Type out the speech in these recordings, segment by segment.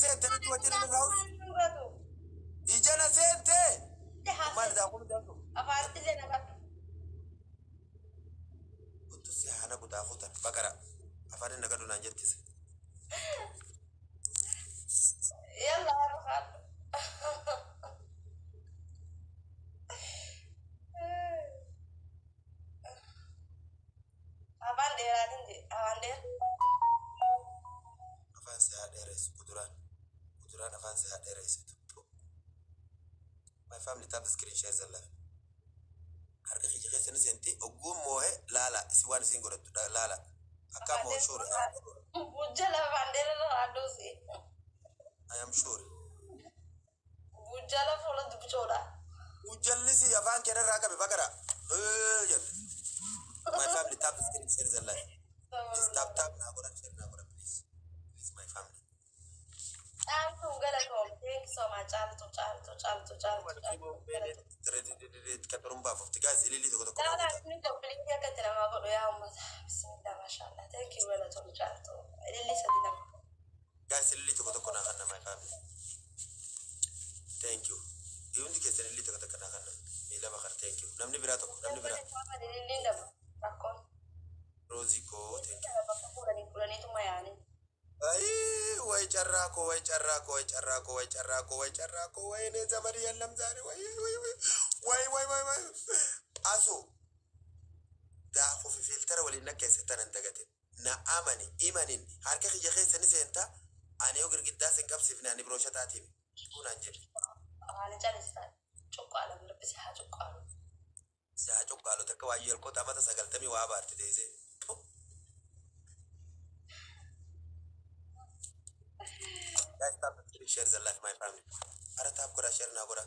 seente nuti wajjin inni raawus. Ija na seente. Maal daakuu daakuu. Afaanitti illee naqadhu. Uttu si haana gudaafuu tan baqara. Afaan inni naqadhu naan jettise. Yalla haadhu. Afaan dheeraatiin jee afaan dheeraa. Afaan si haa dheeressu kuduraan. Kuduraan afaan si haa dheeressitu. My family, tap the screen, share the live. Harka kiyya keessa ni seenti ogguun moo'e laala si waan isiin godhattu laala. Akka moo sure. Bujjala afaan dheeraa haadhuusi. I am sure. Bujjala fuula dubbichoodha. Ujjallisi afaan kee irraa qabe baqara. Jedhe. My family, tap the screen, share the live. Please tap tap naa godha, share naa godha, please. Please, my family. Caaltuu galatoom. Thank you so much. Caaltuu, Caaltuu, Caaltuu, Caaltuu, Caaltuu. Ka xurumbaaf ufti gaas ililii tokko tokko naa Caalaa godha. inni copy link akka itti namaa godhu yaa uummata. Bismillah, mashallah. Thank you, galatoom Caaltuu. Ililli sadi nama. Guys, ililii tokko tokko naa kanna, my family. Thank you. Hundi keessan ililii tokko tokko naa kanna. Miila bakar, thank you. Namni biraa tokko, namni biraa. Ililliin daba. Rakkoon. Roozii koo, thank you. Bakka kudhanii kudhaniituma yaanii. Ay, way carraa koo, way carraa koo, way carraa koo, way carraa koo, way carraa koo, way እኔ ዘመድ የለም ዛሬ። ወይ ወይ ወይ ወይ ወይ ወይ ወይ asu daakuu fi filter waliin na keessattan hin dagatin. Na amani imanin harka kiyya keessa ni seenta. Ani yoo girgiddaa sin qabsiifne ani biroosha taatiif kunaan jedhe. Afaan calistaan. Cuqqaala rabbisi haa cuqqaalu. Si haa cuqqaalu takka waayyoo elkoota amata 90 waa baarte teessee. Guys, tap the screen, share the live, my family. Ara tap godha, share naa godha.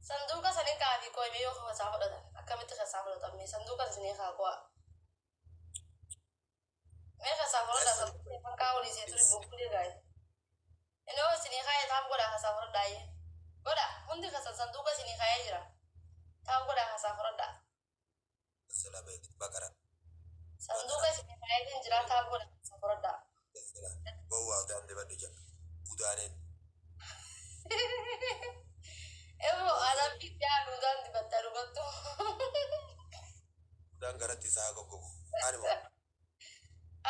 Sanduuqa sanii kaafii qo'ime yoo keessaa fudhatan akkamitti keessaa fudhatan? Mee sanduuqa isinii kaa qo'a. Mee keessaa fudhadhaa, sanduuqa ifan kaa olii see ture bokkulee gaa'e. Inoo isinii kaayee tap godhaa keessaa fudhadhaa iyyee. Godha, hundi keessan sanduuqa isinii kaayee jira. Tap godhaa keessaa fudhadhaa. Salaam baqara. Sanduuqa isinii kaayee jira, tap godhaa keessaa fudhadhaa. Salaam. Gowwaa udaan dibadhu jedha. Udaaneen. Evo adabbii yaa udaan dibatta dhugattu. Udaan garatti isaa haa goggogu. Ani moo.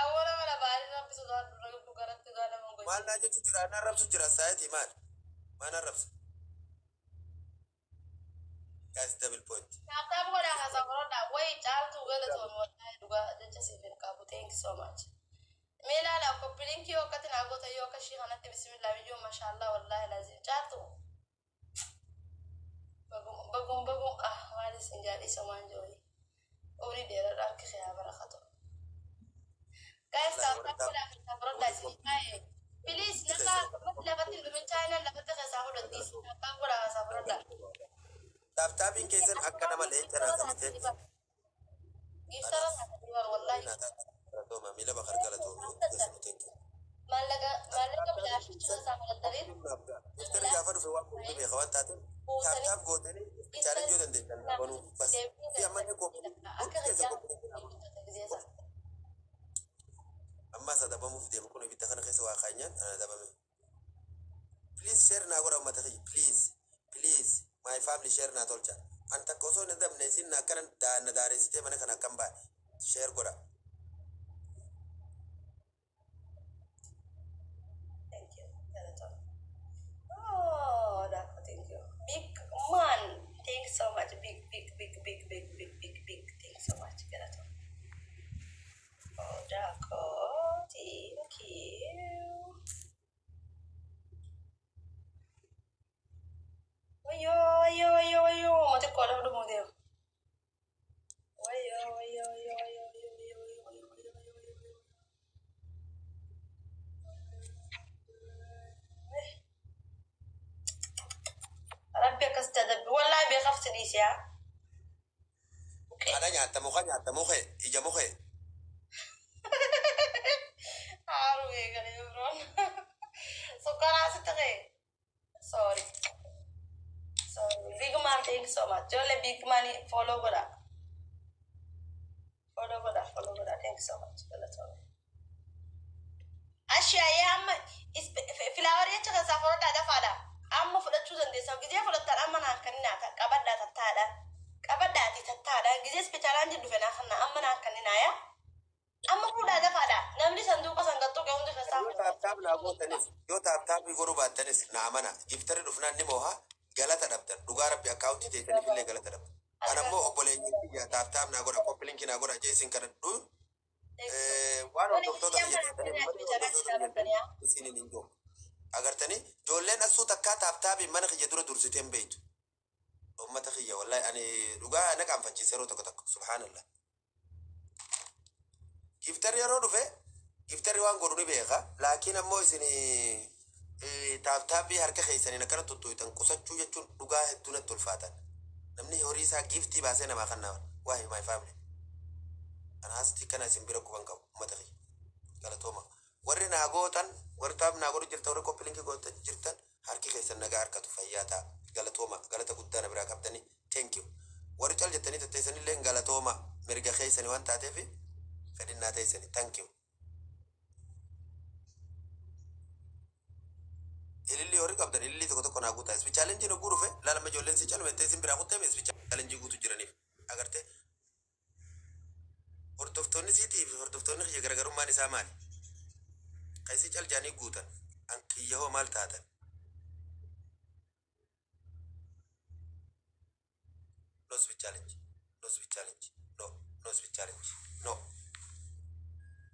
Awwaala mana baay'ee rabbi sodaadhu rabbi garatti udaan nama gocha. Maal naa jechuu jira? Naan rabsu jira saayitii maal? Maal naan rabsa? Guys, double point. Tap tap godhaa keessaa fudhadhaa. Way Caaltuu galatoon, wallahi dhugaa jecha siif hin qabu. Thank you so much. Mee ilaala, copy link yoo akkatti naa goota yoo akka ishii kanatti, bismillah biyyoo, mashallah, wallahi lazim Caaltuu. Bagum bagum bagum, ah, maal isin jaadhisa waan jiru. Umrii dheeradha, harki kee haa barakatu. Guys, tap tap godhaa keessaa fudhadhaa isin kaa'e. Please, nama lafatti hin dhumin, chaayinaan lafatti keessaa fudhatti. Tap tap godhaa keessaa fudhadhaa. Tap tapiin keessan akka nama leenca naa kennite. Giftara taatanii bar wallahi. Galatooma miila bakar, galatooma. Thank you. Maallaqa maallaqa bilaashicha keessaa fudhattanii Giftari gaafa dhufe waan kun beeka waan taateen tap tap gootanii challenge yoo dandeessan naa banuu bas. Fi ammallee copy hundi keessan copy naa godhu. Ammas adabamuuf deema kun ibidda kana keessa waa kaanyaan ana adabame. Please share naa godha uummata kiyya. Please, please, my family, share naa tolcha. An takka osoo hin adabne isin akkana na daaressitee mana kana akkam ba'a. Share godha. Thank you. Galatoom. Oh, Dako, thank you. Big man, thank you so much. Big, big, big, big, big, big, big, big. Thank you so much. Galatoom. Oh, Dako, thank you. Wayo, wayo, wayo, wayo. Mati ko alam mo deem. Wayo, wayo, wayo, wayo, wayo, wayo, wayo, wayo, wayo, wayo. Rabbi akkasitti adabbi. Wallahi beekafti dhiisi haa. Kana nyaatta, muka nyaatta, mukee ija mukee. Haaruu eegalee biroon. Sukkaara asitti ka'e. Sorry. Sorry. Big man, thank you so much. Ijoollee, big man follow godha. Follow godha, follow godha. Thank you so much. Galatoomne. Ashi ayyee amma Tap naa gootanis, yoo tap tapii godhuu baattanis na amana. Giftarri dhufnaan ni mooha, galata dhabdan. Dhugaa Rabbi, akkaawuntii teessaniif illee galata dhabdan. Ana immoo obboleeyyiin kiyya tap tap naa godha, copy linkii naa godha jee isin kadhadhu waan hordoftoota kiyya taataniif malee hordoftoota kiyya isiniin hin jiru. Agartanii, ijoolleen asuu takkaa tap tapii mana kiyya dura dursitee hin beeytu. Uummata kiyya, wallahi ani dhugaa na qaanfachiise yeroo tokko tokko, subhaanallah. Giftarri yeroo dhufe, giftarri waan godhu ni beeka. Laakiin ammoo isin tap tapii harka keessaniin akkana tuttuutan qusachuu jechuun dhugaa hedduu natti ulfaatan. Namni horii isaa giftii baasee namaa kan nama waahi, my family. Anaastii kana isin bira quban qabu, uummata kiyya. Galatooma. Warri naa gootan, warri tap naa godhu jirtan, warri copy linkii gootan jirtan, harki keessan nagaa harkatu, fayyaa ta'a. Galatooma. Galata guddaa na biraa qabdanii. Thank you. Warri cal jettanii tetteessanillee galatooma, mirga keessanii waan taateef fedhinnaa teessanii. Thank you. Ilillii warri qabdan ilillii tokko tokko naa guutaa. Speed challenge nu dhufe laalama, ijoolleen si calme isin biraa kuttee speed challenge guutu jiraniif. Agartee, hordoftoonni siitii fi hordoftoonni kiyya garaagarummaan isaa maali? Kan isii cal jaanii guutan an kiyya hoo maal taatan? No speed challenge. No speed challenge. No. No speed challenge. No.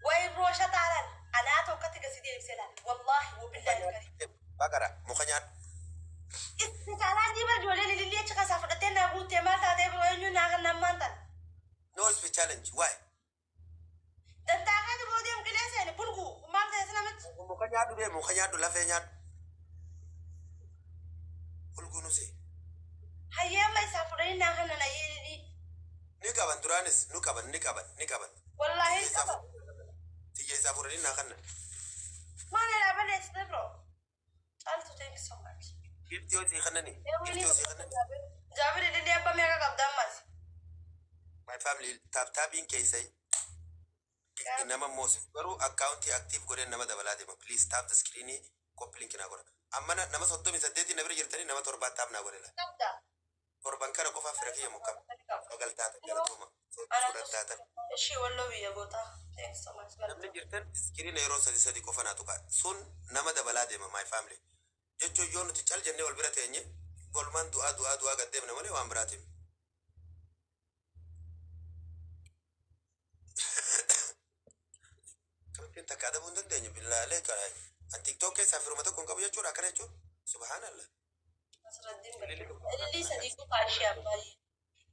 Way roosha taalan anaa tokkotti gasi deebisee laal. Wallaahi wabillaahi gari. Baqara muka nyaadhu. Itti challenge bara ijoollee ilillii achi keessaa fudhattee naa guuttee maal taatee biroo eenyu naa kan nammaan tan. No speed challenge. Why? Dantaa keeti biroo deemu qilee seeni bulgu maal ta'e namichi. Muka nyaadhu deemu, muka nyaadhu, lafee nyaadhu. Bulguu nusi. Hayyee, amma isaa fudhanii naa kan nan hayyee ilillii. Ni qaban, duraanis nu qaban, ni qaban, ni qaban. Wallaahi qaba. Xiyya isaa fudhanii naa kanna. Maal jedhaa balleessite biroo? Caaltu, thank you so much. Giftii hojii kannani. Giftii hojii kannani. Jaabir, ilillii abbaa meeqa qabda ammas? My family, tap tapiin keessai nama moosif garuu akkaawuntii active godhee nama dabalaa deema. Please tap the screen, copy link naa godha. Amma nama 38 na bira jirtanii, nama 7 tap naa godhe la. Qabda. Torban kana qofaaf fira kiyya mukkam. 9 taatan, galatooma. 10 taatan. Ishii walloo biyya gootaa. Thank you so much. Namni jirtan screen yeroo sadi sadi qofa naa tuqa. Sun nama dabalaa deema, my family. Jechuun yoo nuti cal jennee wal bira teenye golmaan du'aa du'aa du'aa gad deemna malee waan biraatiin. Kamittiin takka adabuu hin dandeenyu billaalee kana. An TikTok keessaa firuma tokko hin qabu jechuudha, akkana jechuun. Subhaanallah. Nasraddiin ilillii sadii qofa ishee abbaa.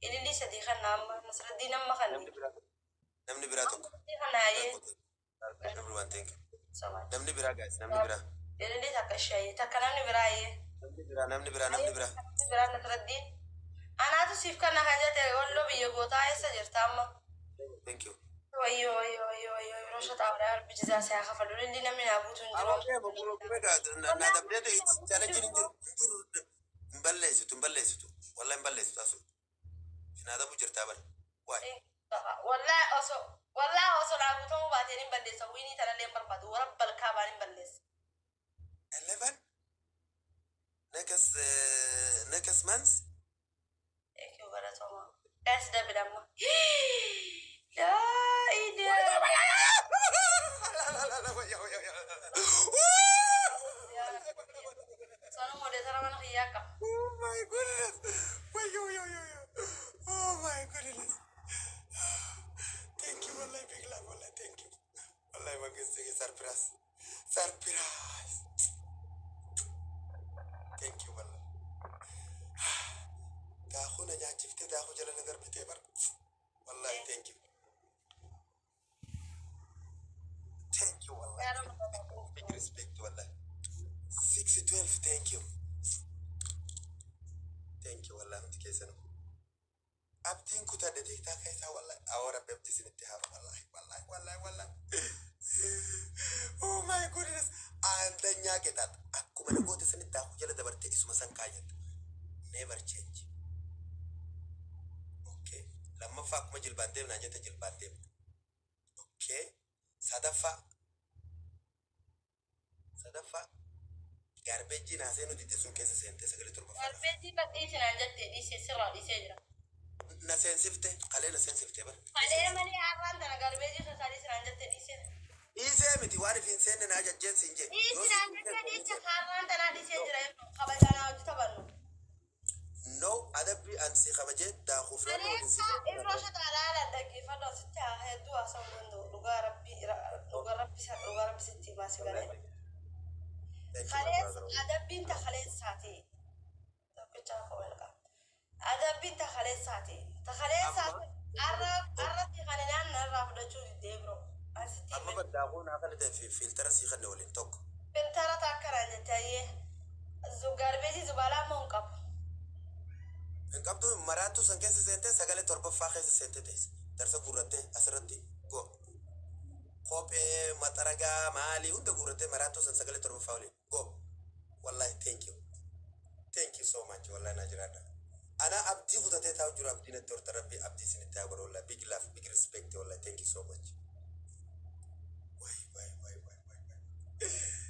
Ilillii sadii kana amma Nasraddiin amma kan. Namni biraa, namni biraa tokko. Kana hayyee. Everyone, thank you. So much. Namni biraa, guys, namni biraa. Ilillii takka ishee hayyee, takka namni biraa hayyee. Namni biraa, namni biraa, namni biraa. Namni biraa Nasraddiin. Anaatu siif kana kan jette, walloo biyya gootaa, eessa jirta amma? Thank you. Wayyoo wayyoo wayyoo wayyoo, yeroo shaxaabraa rabbi jizaa si haa kafalu, ilillii namni naa guutu hin jiru. Na dabdee challenge hin jiru. Hin balleessitu, hin balleessitu. Wallahi hin balleessitu asu. Na dabu jirtaa bara. Waay. Wallaahi osoo naa guutamuu baateen hin balleessa, winii tanallee hin barbaadu, warra balkaa baan hin balleessa. 11 next month. Thank you, galatoomaa. Guys, double amma. Laa ilaaha. Sanuu moderator mana kiyyaa qaba. Oh my goodness. Wait, yo, yo, yo, yo. Oh my goodness. Thank you, wallahi, big love, wallahi, thank you. Wallahi, magis surprise. Surprise. Thank you, wallahi. Daakuu na nyaachiftee, daakuu jala na darbitee bar. Wallahi, thank you. Thank you, wallahi. Big respect, wallahi. 612, thank you. Thank you, wallahi, hundi keessanuu. Abdiin kutadhe TikTok isaa, wallahi. Awwa, rabbi abdii isinitti haa, wallahi, wallahi, wallahi, wallahi. Oh my goodness. አንደኛ ቅጣት akkuma nagoota sanitti daakuu jala dabartee isuma san kaayyatta. Never change. Okay. Lammaffaa akkuma jilbaan deemnaa jette jilbaan deemna. Okay. Sadaffaa. Sadaffaa. Garbage naasee nuti itti sun keessa seentee sagalee torbaffaa. Garbage badhiisinaan jettee dhiisee sirraa dhiisee jira. Na seensifte, qalee na seensifte bara. Malee malee, har'aan tana garbage keessaa dhiisinaan jettee dhiisee. Dhiisee miti, waan ifiin seenne na ajajjeen siin jee. Yoo Dhiisi si naan jettee dhiicha kaarraan tanaa dhiisee jira. Kabajaa naa hojii taphannu. No, adabbii an si kabajee daakuu fi wanni waliin si Kaleessa irroo shataadhaan dhaggeeffadhu, asitti haa hedduu haasa'uu danda'u. Dhugaa Rabbii, dhugaa Rabbii, dhugaa Rabbii sitti himaa si galee. Thank you, my Kaleessa brother. adabbiin ta kaleessaati. Tokkichaa koo welcome. Adabbiin ta kaleessaati. Ta kaleessaati. Arra arratti kan naan narraa fudhachuu diddee biroo. Asitti Amma hime. baddaakuu naa kana ta'e filter sii kanne waliin tokko. Filter ta akkanaan jette ayyee. Garbage zubaalaa immoo hin qabu. Hin qabdu, maraattuu san keessa seentee, sagalee torbaffaa keessa seentee teesse. Darsa guurrattee asirratti go. Kophee maxaragaa maalii hunda guurrattee maraattuu san sagalee torbaffaa waliin go. Wallahi, thank you. Thank you so much. Wallahi, naa jiraadha. Ana abdii kutatee taa'u jiru, abdii natti horta. Rabbi abdii isinitti haa godhu. Wallahi, big love, big respect. Wallahi, thank you so much. Waay waay waay waay waay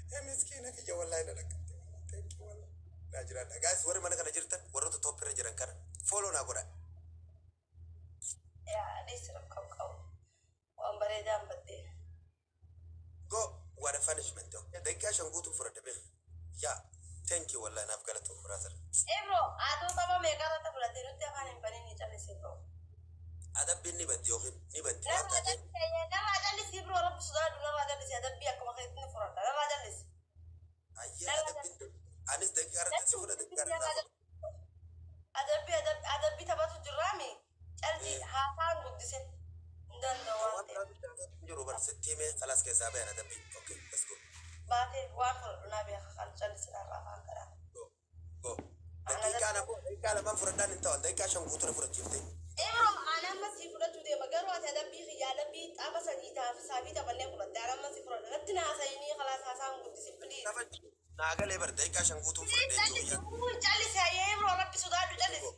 waay. Miskiina kiyya, wallahi na dhaqqabte. Thank you, wallahi. Naa jiraadha. Guys, warri mana kana jirtan, warroota top irra jiran kana follow naa godha. Yaa, dhiisi, rakkoo qabu. Waan bareedaan baddee. Go, what a punishment. Okay? Daqiiqaa 5 guutuu fudhadhe beek. Yaa, thank you, wallahi naaf galatoom, brother. Ebro, aduu tapha meeqa irratti fudhatee nutti afaan hin baniin ni callisi, bro. Adabbiin ni baddi yookiin ni baddi waan Narraa taateef. callisi, narraa callisi, bro, Rabbi sodaadhu, narraa callisi, adabbii akkuma keetti ni fudhadha, narraa callisi. Ayyee. Narraa Adabbiin anis daqiiqaa irratti si fudha, daqiiqaa irratti naa fudha. Adabbii, adabbii, adabbii taphatu jirraami. Calli haasaan guddisin hin danda'u waan Waan ta'eef. biraa jiru bar sitti himee kalaas keessaa bayan adabbii. Okay, let's go. Baatee waan fudhadhu naa beeka, kan callisi narraa afaan kanaa. Go. Go. Daqiiqaa lama, daqiiqaa 2 fudhadhaan hin ta'u, daqiiqaa 5 guutuu na fudhachiifte. Ebro, ani amma sii fudhachuu deema, garuu ati adabbii kiyya, adabbii tapha sadii taaf saafii taphannee fudhatte, ani amma sii fudhadha. Natti naasayinii kalaas haasaan guddisi, please. Tapha naa galee bar, daqiiqaa 5 guutuu fudhadhee Callisi, jiru. callisi, hayyee Ebro, Rabbi sodaadhu, callisi.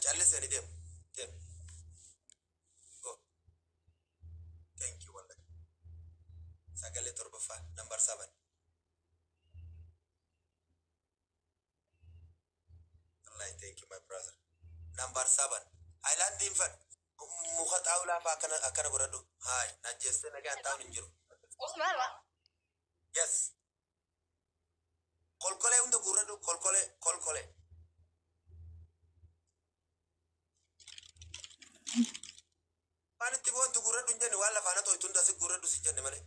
Callisee ni deemu. Deemu. Go. Thank you, wallahi. Sagalee torbaffaa, number 7. Wallahi, thank you, my brother. Number 7. Haayilaandiin fadhu. Muka xaawulaa fa'aa akkana akkana godhadhu. Haay, najjeessee nagaan taa'uun hin jiru. Yes. Kolkolee hunda guurradhu, kolkolee, kolkolee. Waan itti boontu guurradhu hin jenne, waan lafaana tooytu hunda asi guurradhu si jenne malee.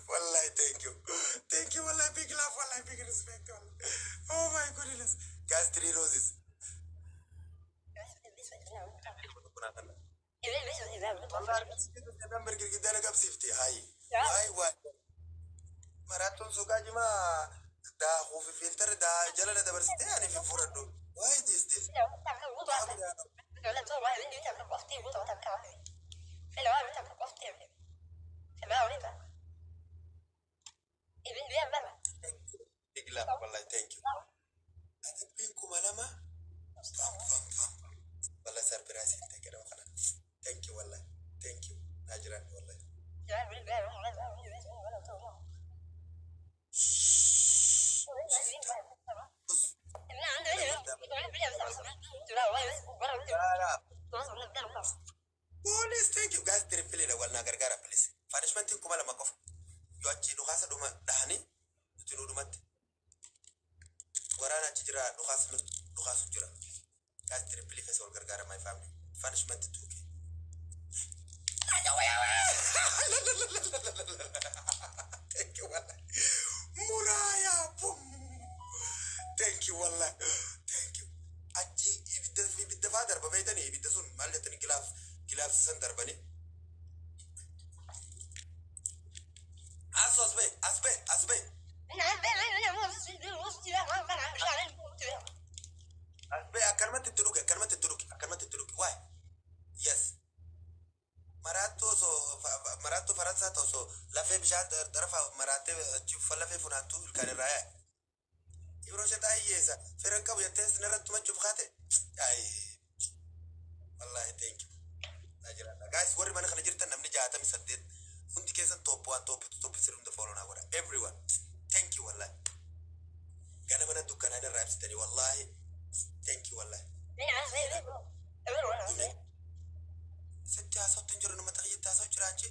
Wallahi, thank you. Thank you, wallahi, big love, wallahi, big respect. Wallahi. Oh my goodness. Guys, three roses. Wallahi, number girgiddana qabsiifte. Hayi. Waay waay. Maraattuun suuqaa jimaa daakuu fi filter daa jala na dabarsite ani fi fudhadhu. Why this this? Big love, wallahi, thank you. Adabbiin 2000. Fam fam fam. Wallahi, surprise hin ta'e jedhama kana. Thank you, wallahi. Thank you. Naa jiraadhu, wallahi. Gara. Police, thank you guys. Triple dha, wal naa gargaara, please. Punishmentiin 2000 qofa. Yoo achi dhukaasa dhuma dhahanii nuti nu dhumatti. Waraana achi jira, dhukaasa dhukaasu jira. Guys, triple keessa wal gargaara, my family. Punishment 2K. Thank you, wallahi. Muraya, boom. Thank you, wallahi. Thank you. Achi ibidda ibidda faa darba beeytanii, ibidda sun maal jettanii, glove glove san darbanii. Asu as bahe, as bahe, as bahe. As bahe, akkanumatti itti dhuge, akkanumatti itti dhuge, akkanumatti itti dhuge. Waay. Yes. Maraattuu osoo maraattuu Faransaa ta'u osoo lafee bishaan xarafa maraattee achi lafee funaantuu ilkaan irraa yaa'e. Yeroo ishee hiyyeessa fira qabu jettee sinirratti tumachuuf kaate. Ayi. Wallahi, thank you. Naa jiraadha. Guys, warri mana kana jirtan namni 68 hundi keessan top one, top two, top three hunda follow naa godha. Everyone. Thank you, wallahi. Gana mana dukkanaa irraa ibsitanii, wallahi. Sitti haasawtu hin jiru, nama xiyyitti haasa'u jira achi.